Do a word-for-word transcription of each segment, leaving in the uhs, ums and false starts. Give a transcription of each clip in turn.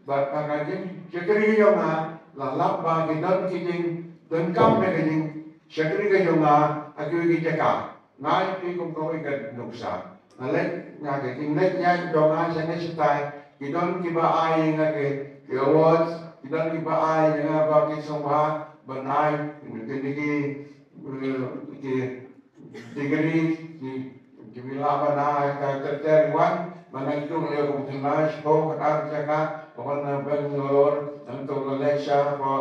Bad ka jingshakri jong nga la lap ba ki don ki jingdonkam ïa ka jingshakri ka jong nga ha kiwei ki jaka. Nga ïa phi kum kawei ka nuksa. Nga leit, nga ka jingleit ïaid jong nga shane shatai, ki don kiba ai ïa nga ki, ki awards, ki don kiba ai ïa nga ba ki sngewbha ban ai kine ki, eh, ki degree, ki, ki ba lah ban ai ka ter ter wan, ban ai kum lei kum tynrai shiphew khatar jaka, ka wan na Bangalore, nangta ka leit sha ka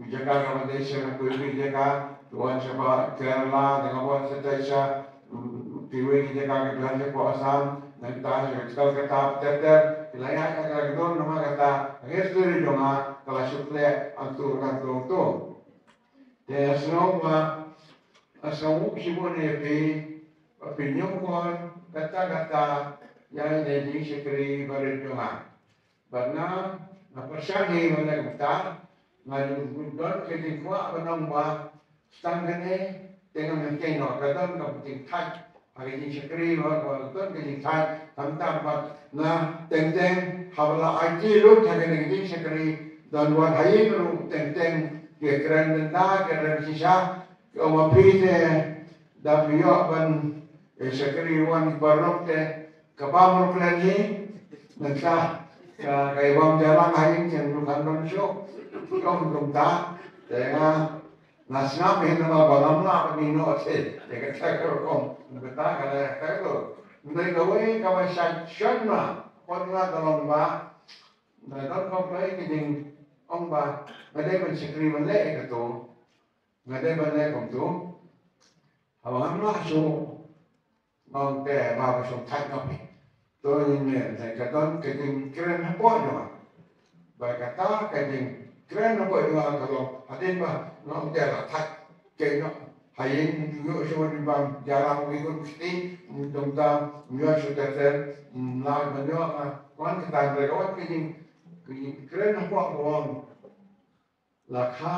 jaka kaba dei sha ka kawei ka jaka, ka wan sha ka Kerala, te ka wan sha, te sha, mm, kiwei ki jaka, ka wan sha ka Assam, nangta sha ka Kolkata, ter ter, ki la ïaid ha ka dur namar kata, ka history jong nga ka la shu khleh hangto hangto hangto. Te nga sngew ba, nga sngew shibun ïa phi, ba phin ïoh kor katta katta ïa ine i jingshakri barit jong nga. Bad nga, nga pyrshang hi ban leh kumta, nga ju don ka jingkwah ban ong ba, tang kane, te ngam ïoh kynnoh, ka don ka jingthait ha ka jingshakri, ba, ba don ka jingthait, khamtam bad nga teng teng, haba la aiti lut ha kane ka jingshakri, don wat ha ïing ruh teng teng, ki kren dynda, ki kren shisha, ki ong ma phi te, da phi ïoh ban, eh, shakri wan paralok te, ka bam ruh kren hi, nangta, ka, ka i bam jalang ha ïing chen ruh kan don shuh, ki ong kumta, te nga, nga sngap hi namar ba ngam lah ban ïehnoh te, te kata ka rukom, kata ka la ka ruh. Hynrei kawei kaba shait shon ma, pynban nga ka long ba, nga don kawei ka jingong ba, nga dei ban shakri ban leh ïa kato, nga dei ban leh kumto. Haba ngam lah shuh, Ngong te ba ka shong thait ngam hi. To ïa ne, ne ka don ka jingkren hapoh jong nga. Ba kata ka jingkren hapoh jong nga ka long hadien ba ngong te la thait. Ke no, ha ïing ïoh shuh ni bam, jarang wi kun kti, dong ta, ïoh shuh ter ter, la ban ïoh nga, wan kata, ka wan ka jing, ka jingkren hapoh ka long. La kha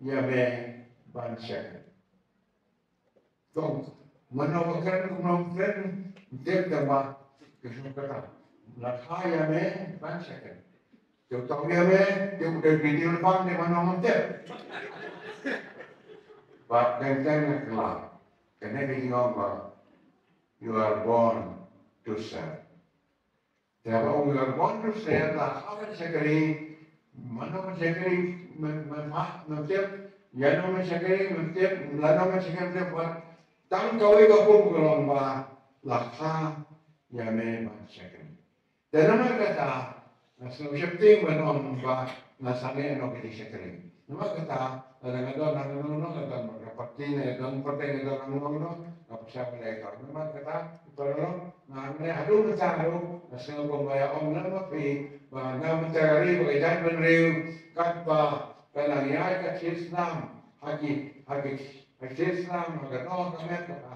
ïa me ban shakri. To, mano ba kren, mano ba kren, tip tang ba, ka shu kata. La kha ïa me ban shakri. Te u tong ïa me, te u dei video pan, te mano ngam tip. Bad teng teng na kla. Kane ka jingong ba, you are born to serve. Te ba ong, you are born to serve, la kha ban shakri, mano ban shakri, man, man, man, man tip, ïano ban shakri, man tip, lano ban shakri, man tip, bad tang kawei ka kum ka long ba, la kha ïa me ban shakri. Te namar kata, nga sngew sheptieng ban ong ba, nga sangeh noh ka jingshakri. Namar kata, lada nga don hangne hangne, nga don ka party, nga don party, nga don hangne hangne, nga pyrshang ban leh ka. Namar kata, para lok, nga hangne haduh mynta haduh, nga sngew kumba ïa ong lem ma phi, ba na mynta ka ri ba ka jaitbynriew, katba ka nang ïaid ka thied snam, ha ki, ha ki, ha ki thied snam, ha ka doh ka met ka,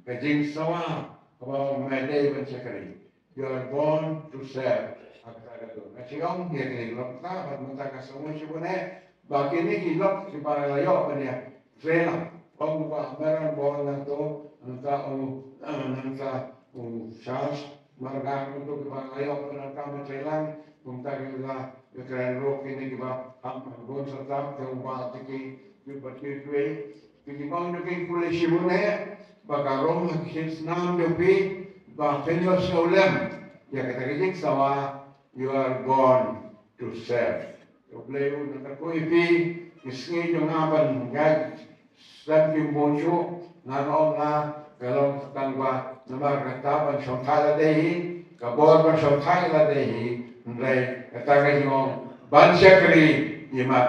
ka jingsawa, kaba ong me dei ban shakri. You are born to serve. Ha kata ka dur. Nga shu ong ïa kine ki lok ta, bad mynta nga sngew shibun eh ba kine ki lok kiba la ïoh ban ïa trei lang. Ong ba Meron Born nangto, nangta u, eh, nangta u Charles Marngar, nangto kiba la ïoh ban nangta ban trei lang. Kumta ki la ïa kren ruh kine kiba hap bun serta, te u ba te ki, ki ba ki trei. Phi ki ong, phi khublei shibun eh ba ka rong ha ki thied snam jong phi ba phin ïoh sngewlem ïa kata ka jingsawa, you are born to serve. Khublei u na ka khublei phi, ki sngi jong nga ban ïaid slem kim bun shuh, nga ong nga ka long tang ba namar kata ban shongthait la dei hi, ka bor ban shongthait la dei hi, hynrei kata ka jingong ban shakri, ïa ma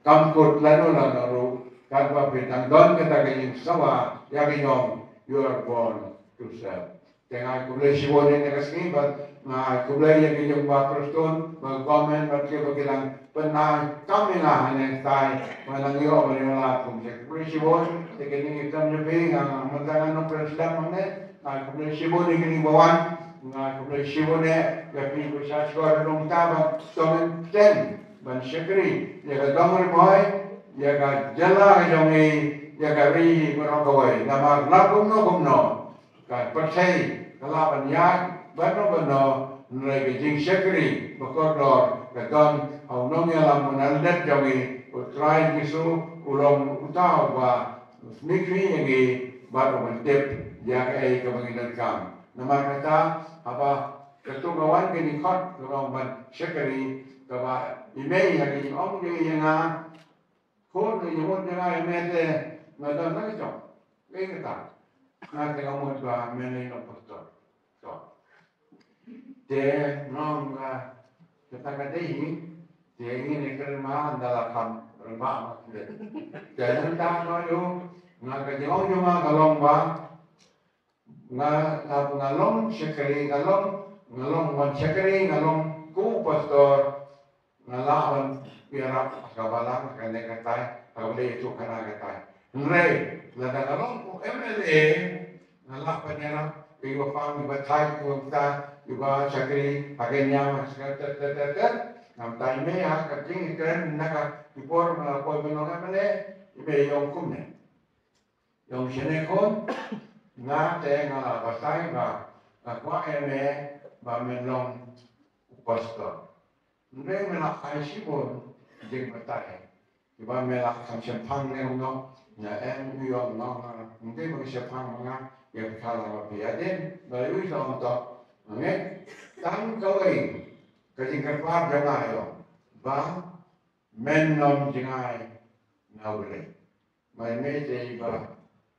kam kut lano lano ruh, katba phi dang don kata ka jingsawa, ïa ka jingong, you are born to serve. Te nga khublei shibun ïa ka sngi bad nga khublei ïa ka jingong ba Prestone, ba government, bad kiba ki dang pynai kam ïa nga hangne tai, ba nang ïoh ba ïoh la kum te khublei shibun, te ka jingïatam jong phi nga mynta nga nongkren sdang hangne, nga khublei shibun ïa kine ba wan, nga khublei shibun ïa phi ba sha shkor nongta ba tong ïa ka bteng ban shakri ïa ka dong Ri Bhoi, ïa ka jylla ka jong ngi, ïa ka ri baroh kawei. Namar la kumno kumno ka pyrthei ka lah ban ïaid bad no bad no, Hynrei ka jingshakri bakordor ka don ha u nongïalam u nongïalam jong ngi, u Trai Jisu, u long uta uba mih ïa ngi bad u ban tip ïa kaei kaba ngi donkam. Namar kata, haba katto ka wan ka jingkhot ka long ban shakri, kaba i mei ha ka jingong jong i ïa nga, khun, ïa mut ïa nga, ïa me te nga don na ka jong. Kaei kata? Nga te nga mut ba me ne long pastor. To. Te nong, ah, kata ka dei hi. Te ngi ne kren ma ynda la kham rangbah ma kren. Te nangta, no, ïoh, nga ka jingong jong nga ka long ba nga, nga, nga long shakri, nga long, nga long wan shakri, nga long ko pastor, nga lah ban ïarap ha ka balang kane katai, ha ka Blei ïathuh kane katai. Hynrei lada nga long ko M L A, nga lah ban ïarap ïa iba pang, iba thait, iba mta, iba shakri ha ka niam, ha ka ter ter ter ter. Ngam tai me ha ka jingkren na ka, i por nga la poi ban long M L A, i me ïong kumne, ïong shane khun. Nga te nga la batai ba nga kwah ïa me ba men long u pastor. Hynrei me la ai shibun jingbatai. Kiba me la kham shemphang ne ong, nga em u ïong, nga, nga, hynrei ba shemphang ma nga, ïa ka la ba phi ïa den ba ui ka ong to. Nge tang kawei ka jingkyrpad jong nga ïong ba men nym jngai na U Blei. Mai me te iba,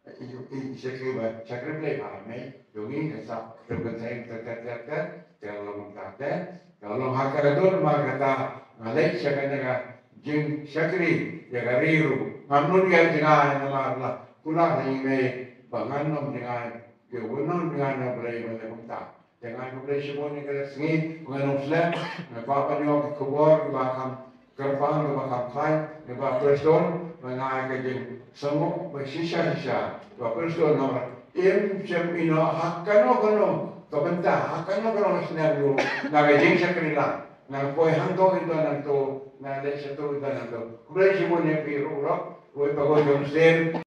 i, i, i shakri ba, shakri Blei ba me, jong i ka sap, te ka te, te, te, te, te, te long ka te, te long ha ka dur ma kata, nga leit sha kane ka jingshakri ïa ka ri ruh. Ngam nud ïa jngai namar la kular ha i me ba ngan nym jngai, ïa u nym jngai na Blei ba te kumta. Te nga khublei shibun ïa ka sngi, nga nang slem, nga kwah ban ïoh ki khubor kiba kham kyrpang, kiba kham khlaiñ, kiba Prestone, ba nga ai ka jingsngewnguh ba shisha shisha, ba Prestone namar im shym ïehnoh ha kano kano ka bynta, ha kano kano ka snem ruh, na ka jingshakri lang, nang poi hangto ïa nangto, nang leit shato ïa nangto. Khublei shibun ïa phi ruh, ruh, wei pa ko jong stem.